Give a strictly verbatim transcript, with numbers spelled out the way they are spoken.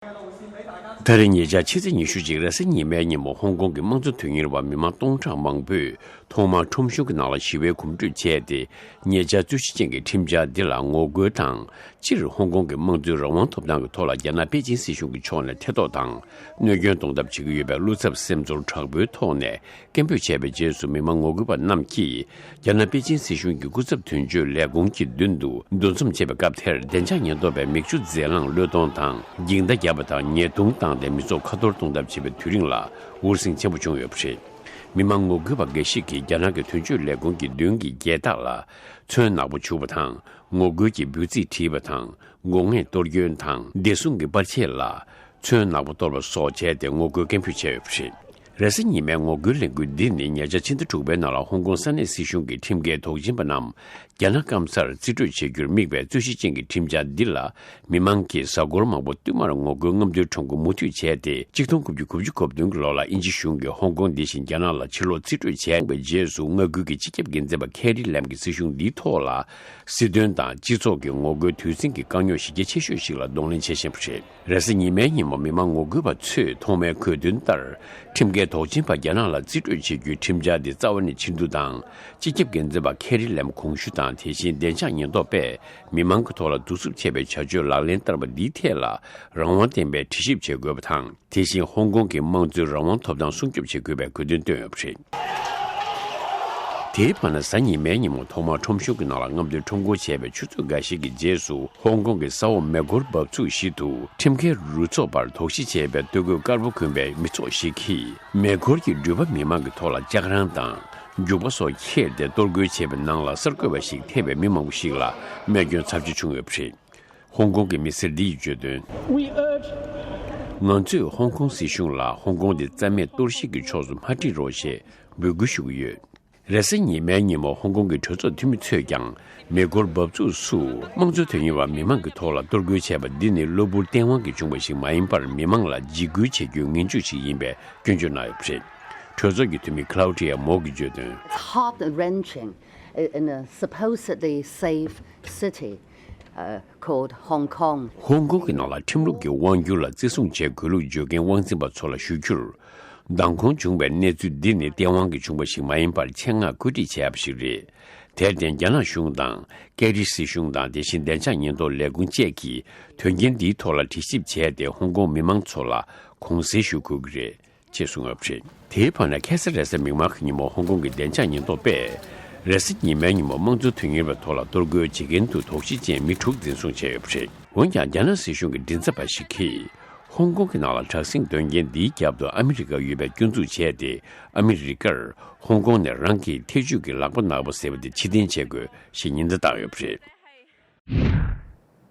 ད་རེས་ཉེ་ཆར་ཕྱི་ཚེས་ཉི་ཤུ་གཅིག་རེས་གཟའ་ཉི་མའི་ཉིན་མོ་ཧོང་ཀོང་གི་དམངས་གཙོ་དོན་གཉེར་བ་མི་མང་སྟོང་ཕྲག་མང་པོས་ཐོག་མར་ཁྲོམ་གཞུང་གི་ནང་ལ་ཞི་བའི་གོམ་བགྲོད་བྱས་ཏེ། ཉེ་ཆར་རྩོད་གཞི་ཅན་གྱི་ཁྲིམས་འཆར་འདི་ལ་ངོ་རྒོལ་དང་། སྤྱིར་ཧོང་ཀོང་གི་དམངས་གཙོའི་རང་དབང་ཐོབ་ཐང་གི་ཐོག་ལ་རྒྱ་ནག་པེ་ཅིན་སྲིད་གཞུང་གི་ཕྱོགས་ནས་ཐེ་གཏོགས་དང་གནོད་སྐྱོན་གཏོང་ཐབས་བྱེད་ཀྱི་ཡོད་པའི་བློ་འཚབ་སེམས་ཚོར་དྲག་པོའི་ཐོག་ནས་སྐད་འབོད་བྱས་པའི་རྗེས་སུ། མི་མང་ངོ་རྒོལ་པ་རྣམས་ཀྱིས་རྒྱ་ནག་པེ་ཅིན་སྲིད་གཞུང་གི་སྐུ་ཚབ་དོན་གཅོད་ལས་ཁུངས་ཀྱི་མདུན་དུ་འདུ་འཛོམས་བྱས་པའི་སྐབས་དེར། བདེ་འཇགས་ཉེན་རྟོག་པས་མིག་ཆུ་རྫས་རླངས་གློད་གཏོང་དང་འགྱིང་མདའ་བརྒྱབ་པ་དང་ཉེས་རྡུང་བཏང་སྟེ་མི་ཚོགས་ཁ་འཐོར་གཏོང་ཐབས་བྱས་པའི་དུས་རིང་ལ་འུར་ཟིང་ཆེན་པོ་བྱུང་ཡོད་པ་རེད། མི་མང་ངོ་རྒོལ་པ་འགའ་ཞིག་གིས་རྒྱ་ནག་གི་དོན་གཅོད་ལས་ཁུངས་ཀྱི་མདུན་གྱི་རྒྱལ་ཐང་ལ་ཚོན་ནག་པོ་བྱུགས་པ་དང་། ངོ་རྒོལ་གྱི་འབོད་ཚིག་བྲིས་པ་དང་། མགོ་རྔས་གཏོར་སྐྱོན་དང་བདེ་སྲུང་གི་པར་ཆས་ལ་ཚོན་ནག་པོ་གཏོར་བ་སོགས་བྱས་ཏེ་ངོ་རྒོལ་སྐད་འབོད་བྱས་ཡོད་པ་རེད། རེས་གཟའ་ཉི་མའི་ངོ་རྒོལ་ལས་འགུལ་འདི་ནི་ཉེ་ཆར་ཕྱི་ཟླ་དྲུག་པའི་ནང་ལ་ཧོང་ཀོང་ས་གནས་སྲིད་གཞུང་གི་ཁྲིམས་འགལ་དོགས་ཟིན་པ་རྣམས་རྒྱ་ནག་སྐམ་སར་རྩིས་སྤྲོད་བྱེད་རྒྱུར་དམིགས་པའི་རྩོད་གཞི་ཅན་གྱི་ཁྲིམས་འཆར་འདི་ལ། མི་མང་གིས་གཟའ་འཁོར་མང་པོ་བསྟུད་མར་ངོ་རྒོལ་རྔམ་སྟོན་ཁྲོམ་སྐོར་མུ་མཐུད་བྱས་ཏེ། ཆིག་སྟོང་དགུ་བརྒྱ་དགུ་བཅུ་གོ་བདུན་གྱི་ལོ་ལ་དབྱིན་ཇི་གཞུང་གིས་ཧོང་ཀོང་འདི་བཞིན་རྒྱ་ནག་ལ་ཕྱིར་སློག་རྩིས་སྤྲོད་བྱས་པའི་རྗེས་སུ། མངའ་ཁུལ་གྱི་སྤྱི་ཁྱབ་འགན་འཛིན་པ་ཁེ་རི་ལེམ་གྱི་སྲིད་གཞུང་འདིའི་ཐོག་ལ་སྲིད་དོན་དང་སྤྱི་ཚོགས་ཀྱི་ངོ་རྒོལ་དུས་ཟིང་གི་དཀའ་རྙོག་གཞི་རྒྱ་ཆེ་ཤོས་ཤིག་ལ་གདོང་ལེན་བྱེད་བཞིན་པ་རེད། རེས་གཟའ་ཉི་མའི་ཉིན་མོ་མི་མང་ངོ་རྒོལ་པ་ཚོས་ཐོག་མའི་དགོས་འདུན་ལྟར། ཁྲིམས་འགལ་དོགས་ཟིན་པ་རྒྱ་ནག་ལ་རྩིས་སྤྲོད་བྱེད་རྒྱུའི་ཁྲིམས་འཆར་འདི་རྩ་བ་ནས་ཕྱིར་བསྡུ་དང་། སྤྱི་ཁྱབ་འགན་འཛིན་པ་ཁེ་རི་ལེམ་དགོངས་ཞུ་དང་། དེ་བཞིན་བདེ་འཇགས་ཉེན་རྟོག་པས་མི་མང་གི་ཐོག་ལ་གདུག་རྩུབ་ཆེ་བའི་བྱ་སྤྱོད་ལག་ལེན་བསྟར་བ་འདིའི་ཐད་ལ་རང་དབང་ལྡན་པའི་དྲི་ཞིབ་བྱེད་དགོས་པ་དང་། དེ་བཞིན་ཧོང་ཀོང་གི་དམངས་གཙོའི་རང་དབང་ཐོབ་ཐང་སྲུང་སྐྱོབ་བྱེད་དགོས་པའི་དགོས་འདུན་བཏོན་ཡོད་པ་རེད། དེའི་བར་ན་གཟའ་ཉི་མའི་ཉིན་མོ་ཐོག་མར་ཁྲོམ་གཞུང་གི་ནང་ལ་རྔམ་སྟོན་ཁྲོམ་སྐོར་བྱས་པའི་ཆུ་ཚོད་འགའ་ཞིག་གི་རྗེས་སུ། ཧོང་ཀོང་གི་ས་འོག་མེ་འཁོར་འབབ་ཚུགས་ཞིག་ཏུ་ཁྲིམས་འགལ་རུ་ཚོགས་པར་དོགས་གཞི་བྱས་པའི་སྟོད་གོས་དཀར་པོ་གོན་པའི་མི་ཚོགས་ཤིག་གིས་མེ་འཁོར་གྱི་འགྲུལ་པ་མི་མང་གི་ཐོག་ལ་ལྕགས་རང་དང་རྒྱུག་པ་སོགས་ཁྱེར་ཏེ་གཏོར་རྒོལ་བྱས་པའི་ནང་ལ་གསར་འགོད་པ་ཞིག་ཐེ་བའི་མི་མང་པོ་ཞིག་ལ་རྨས་སྐྱོན་ཚབས་ཆེ་བྱུང་ཡོད་པ་རེད། ཧོང་ཀོང་གི་མི་སེར་འདི་ཡིས་བརྗོད་དོན། We urge ང་ཚོས་ཧོང་ཀོང་སྲིད་གཞུང་ལ་ཧོང་ཀོང་འདི་རྩ་མེད་གཏོར་བཤིག་གི་ཕྱོགས་སུ་མ་ཁྲིད་རོགས་ཞེས་འབོད་སྐུལ་ཞུ་གི་ཡོད། རེས་གཟའ་ཉི་མའི་ཉིན་མོ་ཧོང་ཀོང་གི་གྲོས་ཚོགས་འཐུས་མི་ཚོས་ཀྱང་མེ་འཁོར་འབབ་ཚུགས་སུ་དམངས་གཙོ་དོན་གཉེར་བ་མི་མང་གི་ཐོག་ལ་གཏོར་རྒོལ་བྱས་པ་འདི་ནི་གློ་བུར་སྟེས་དབང་གིས་བྱུང་བ་ཞིག་མ་ཡིན་པར་མི་མང་ལ་འཇིགས་སྐུལ་བྱེད་རྒྱུའི་ངན་ཇུས་ཤིག་ཡིན་པའི་སྐྱོན་བརྗོད་གནང་ཡོད་པ་རེད། གྲོས་ཚོགས་ཀྱི་འཐུས་མི་Claudia Mo གིས་བརྗོད་དོན། It's heart wrenching in a supposedly safe city, uh, called Hong Kong. ཧོང་ཀོང་གི་ནང་ལ་ཁྲིམས་ལུགས་ཀྱི་དབང་སྒྱུར་ལ་བརྩི་སྲུང་བྱེད་དགོས་ལུགས་བརྗོད་མཁན་དབང་འཛིན་པ་ཚོ་ལ་ཞུ་རྒྱུར། མདང་དགོང་བྱུང་བའི་གནས་ཚུལ་འདི་ནི་སྟེས་དབང་གིས་བྱུང་བ་ཞིག་མ་ཡིན་པར་ཆེད་མངགས་བཀོད་སྒྲིག་བྱས་པ་ཞིག་རེད། དེར་བརྟེན་རྒྱ་ནག་གཞུང་དང་ཀེ་རི་སྲིད་གཞུང་དང་དེ་བཞིན་བདེ་འཇགས་ཉེན་རྟོག་ལས་ཁུངས་བཅས་ཀྱིས་དོན་རྐྱེན་འདིའི་ཐོག་ལ་དྲི་ཞིབ་བྱས་ཏེ་ཧོང་ཀོང་མི་མང་ཚོ་ལ་དགོངས་སེལ་ཞུ་དགོས་ཀྱི་རེད། ཅེས་གསུངས་ཡོད་པ་རེད། དེའི་བར་ན་ཁ་སང་རེས་གཟའ་མིག་དམར་གྱི་ཉིན་མོ་ཧོང་ཀོང་གི་བདེ་འཇགས་ཉེན་རྟོག་པས་རེས་གཟའ་ཉི་མའི་ཉིན་མོ་དམངས་གཙོ་དོན་གཉེར་བའི་ཐོག་ལ་གཏོར་རྒོལ་བྱེད་མཁན་དུ་དོགས་གཞི་ཅན་མི་དྲུག་འཛིན་བཟུང་བྱས་ཡོད་པ་རེད། འོན་ཀྱང་རྒྱ་ནག་སྲིད་གཞུང་གི་མགྲིན་ཚབ་པ་ཞིག་གིས་ཧོང་ཀོང་གི་ནང་ལ་དྲག་ཟིང་དོན་རྐྱེན་འདིའི་རྒྱབ་ཏུ་ཨ་མི་རི་ཀ་ཡོད་པའི་སྐྱོན་འཛུགས་བྱས་ཏེ། ཨ་མི་རི་ཀར་ཧོང་ཀོང་ནས་རང་གི་ཐེ་ཇུས་ཀྱི་ལག་པ་ནག་པོ་ཟེར་བ་དེ་ཕྱིར་འཐེན་བྱེད་དགོས་ཞེས་ཉེན་བརྡ་བཏང་ཡོད་པ་རེད།